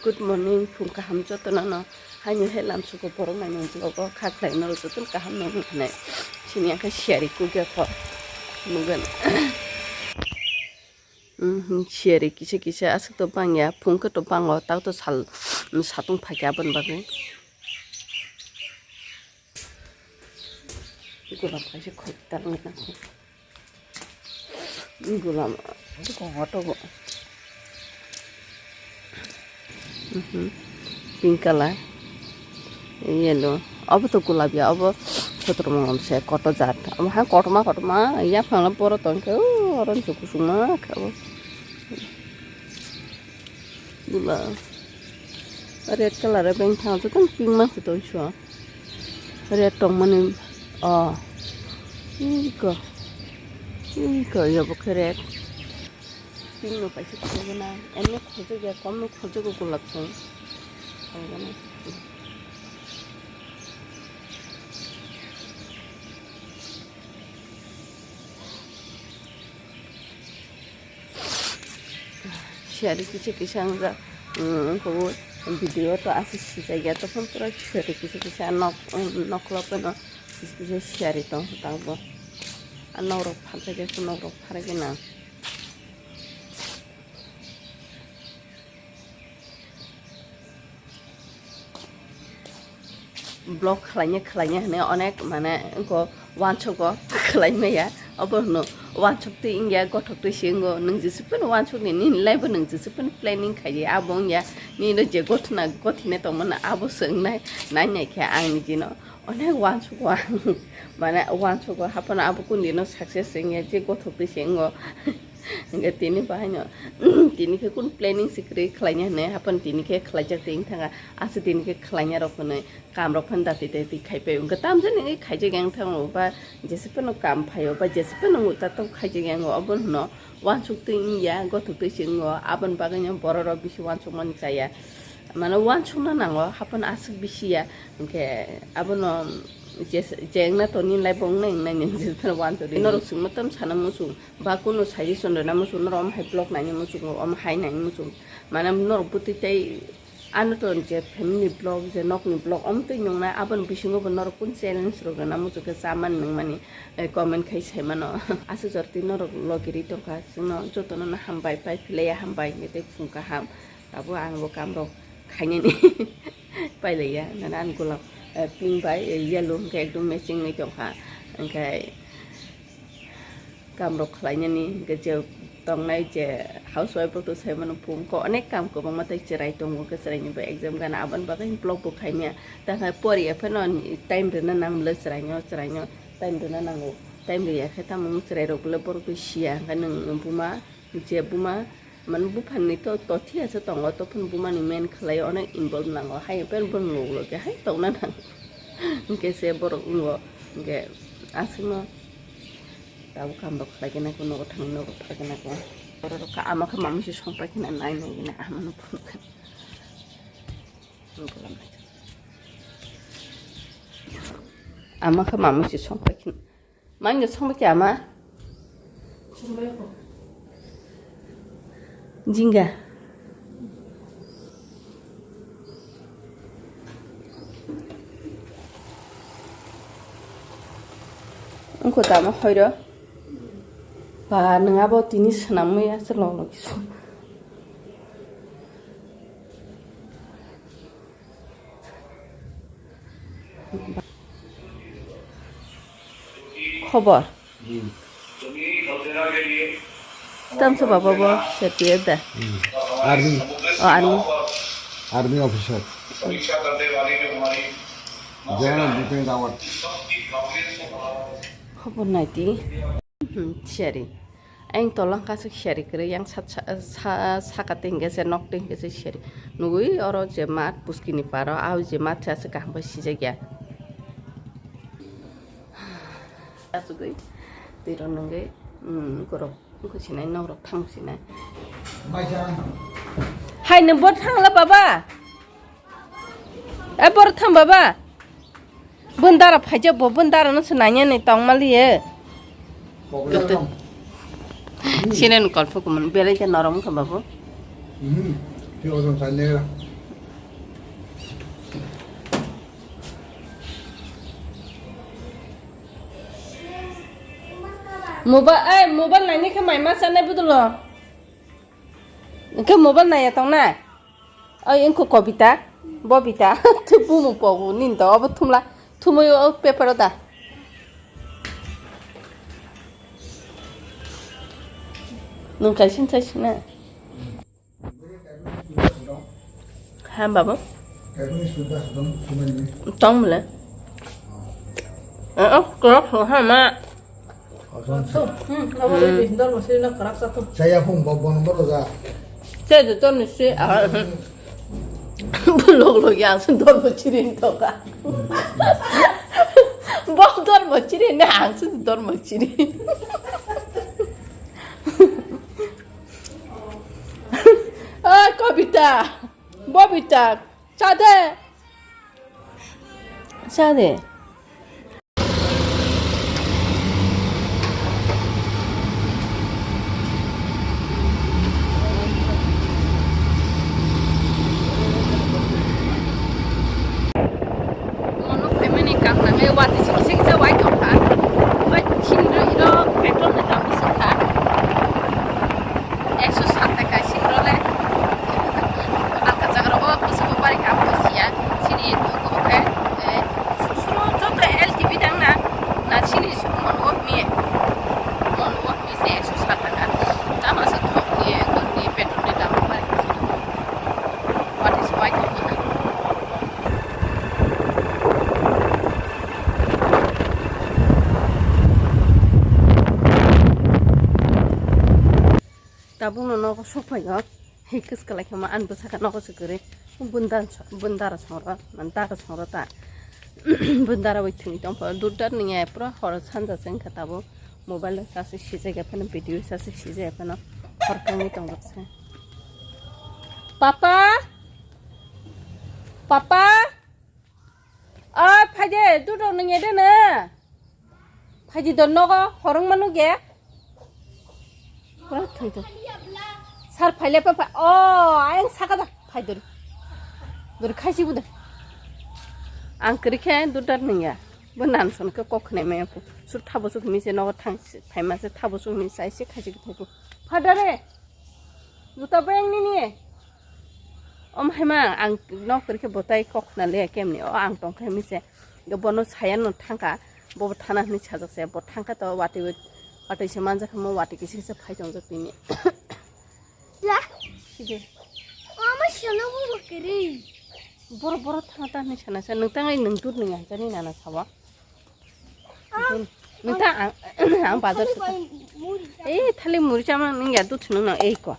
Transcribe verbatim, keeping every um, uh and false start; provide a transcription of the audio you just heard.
Good morning, phung kaham jotono no. Haini hai lamsuko borok nainani vlog o kha khlaino jotono kaham nang hwnwi. Sini ang khe siyari kukya kho nugwan. Mhm, siyari kisa kisa aswk to bangya, phung khe to bango, tak to sal, satung phaikha aboni bagwi. Golap kaisa khoi talwng nang kho. Golap, bwkha kotor bo. Mhm. Pink colour, yellow. Obo to golap ya, obo sotro mongol se, kotor jat. Omo hai kotorma, kotorma, yaphang borok tong khe, o, orange kusungma khe obo. Bula red colour o beng thang joto pink ma se tong so. Red tong mani o. Iko. Iko yo bo khe red. Pink no kaisa khulgo na. Emni khulgo ya, kom no khulgo golap song. Khulgo na. Siyari kisa kisa wngkha, wngkha o video to aswk sijak ya, tokon pura siyari kisa kisa nok, nokla phano kisa kisa siyari tong tang bo. A nok rok phalsa khe nok rok pharai khe na. Vlog khlaina khlaina hwnwi onek mane wngkha uansukgo khlai maya. Obo hwno uansuk twi wngya, gothok twi se wngo. Nwng jesa phano uansuk di, nini life o nwng jesa phano planning khai di, abo wngya. Nini je gothna gothina tongmani abo se wngnai, nai nai khe ang nini no onek uansukgo ang. Mane uansukgo haphano abo kundino success wngya, je gothok twi se wngo. Hingke tini bahaino, tini khe kun planning se kwrwi khlaina hwnwi, haphano tini khe khlaijak twi wng thangkha, aswk tini khe khlaina rok hwnwi, kam rok phano dati dati khai pai wngkha, tamjani wngwi khaijak yang thango, ba jesa phano kam phaio, ba jesa phano tatok khaijak yango, obo hwno uansuk twi wngya, gothok twi se wngo, aboni bagwino borok rok bisi uansukmani chaya, mane uansukna nango, haphano aswk bisi ya, hingke abono jes-, je wngna toni lai bo wngnai wngnai ni, jesa phano uansuk twi norok swngma tamo sana muchung. Ba kunu suggestion rwna muchung, norok omo hai vlog naina muchungo, omo hai naina muchung. Mane norok bwtwi tei ano to je family vlog, je nokni vlog, omo twi nungnai, aboni bisingo bo norok kun challenge rok rwna muchung khe chamani nungmani, eh, comment khai sai mano. Aswk jora twi norok logi ri tongkha, chwngno jotono no hambai, pai philaiya hambai, hingke tei phung kaham. Abo ang bo kam rok khainani pailaiya, nana ang golap, eh, pink bai, eh, yellow hingke ekdom matching wi tongkha, hingke kam rok khlainani, hingke je tongnai je housewife rok to sai mano, phung khe onek kam kwbangma tei chwrai tongo, hingke chwraini bo exam gana, aboni bagwi vlog bo khaimya, tamo poriya phano time rwna nang bwle chwraino, chwraino time rwna nango, time rwya khe tamo wng chwrai rok bwle borok twi siya, hingke nwng buma, je buma, mane buphangni to, to thiyasa tongo, to phano bumani main khlai onek involve nango, hai phano bono log loge hai tongna nango. Hingke se borok wngo, hingke aswkno tabuk kam rok khlai khe nang khe nogo thangwi nogo phai khe nang khe. Borok rok khe ama khe mamui se songpai khe nang nai nai khe nang ama no phunuk khe. Ama khe mamui se songpai khe. Mangno songba khe ama? Jingga. Wngkha tamo hoiro. Ba, nwng abo tini swnamwi aswk log log khe song. Khobor. Hmm. Tamsa baba bo C R P F da? Hmm. Army. Oh, army. Army officer. Hmm. General Bipin Rawat. Khobor naidi. Hmm, siyari. Ayang tolang kasu siyari kwrwi, yang sa, sa, sa, saka tengke se nok tengke se siyari. Nugui oro je mat puskini paro, au je mat se aswk kaham bai sijak ya. Asugui tiro nungui, hmm, korok, nungkho sinai, norok thang sinai. Hai, nung bot thangla baba? Eh, bor tham baba. Bun dara phaijak bo, bun dara no se nanya ni tong mali ye. Sinen kolpo kumun, belai ke norom kha babu. Hmm, ki ozon sa ne. Mobile, ai, mobile naini khe mai ma chanai budulo. Engkhe mobile naiya tongnai. Ai, engkho Kobita, Bobita, tu bumung pogo nin to, obo thumla, thumui o paper o da. Nung kaisa sai sina. Ha, babu. Tong mle. Eh, oh, kerok so ha ma. Hmm, abo ri dor bo siri na karak sa tu. Saya phung bo bon bo roja. Saya tu ton si, ah. Log log yang sun dor bo siri to ka. Bo dor bo siri na ang sun dor bo siri. Ah, Kobita, Bobita, cha de. Cha de. Mono phaimani kang nangai watwi se kisa kisa wai tongkha. Bai chini ro iro petrol ni dam bisi kha. Ekso sat taka chini ro le. Aka jaga ro o kisa bo bari kam ko siya. Chini to ko khe, eh, suru joto L T V dang na. Na chini suru mon wo mi. Mon wo mi se ekso sat taka. Tama se thok ni, ni petrol ni dam bari. What is white? Tabukno nogo sokphaio, hei kwswk lai khe ma, ani bwsakhe nogo se kwrwi, bundara songrok, mane dara songrok ta, bundara bai thwngwi tongpha, dudar nungya pura horo sanja se wngkha tabuk, mobile rok sase sijak ya phano, video sase sijak ya phano, hor khe wngwi tongjak se. Papa! Papa! Oi, phaidi, dudok nungya de na? Phaidi do nogo, horong manu ge? Pura thwi thwi. Sir phaile pa pha-, oh, ayang saka da, phai dori. Dori khaisi bu de. Ang kwrwi khe dudar nungya. Bo nan son khe kok khnai maya phu. Sur thabo suk mi se nogo thang si, phaima se thabo suk mi sai se khaisi thai phu. Phadare. Juta bayang nini. Om hai ma, ang nok kwrwi khe bo tai kok khna le kemni. O ang tong khe mi se. Ga bono saya no thangka. Bo bo thana hwnwi sajak se. Bo thangka to watwi, watwi se manjak khe mo watwi kisa kisa phai tongjak tini. La. Sidi. Ama siyano bo bo kwrwi. Boro boro thana ta hwnwi sana se. Nung tangai nung dut nung yang jani nana sawa. Nung ta ang, ang bazar se. Eh, thali muri chama nung ya dut nung nang ei ko.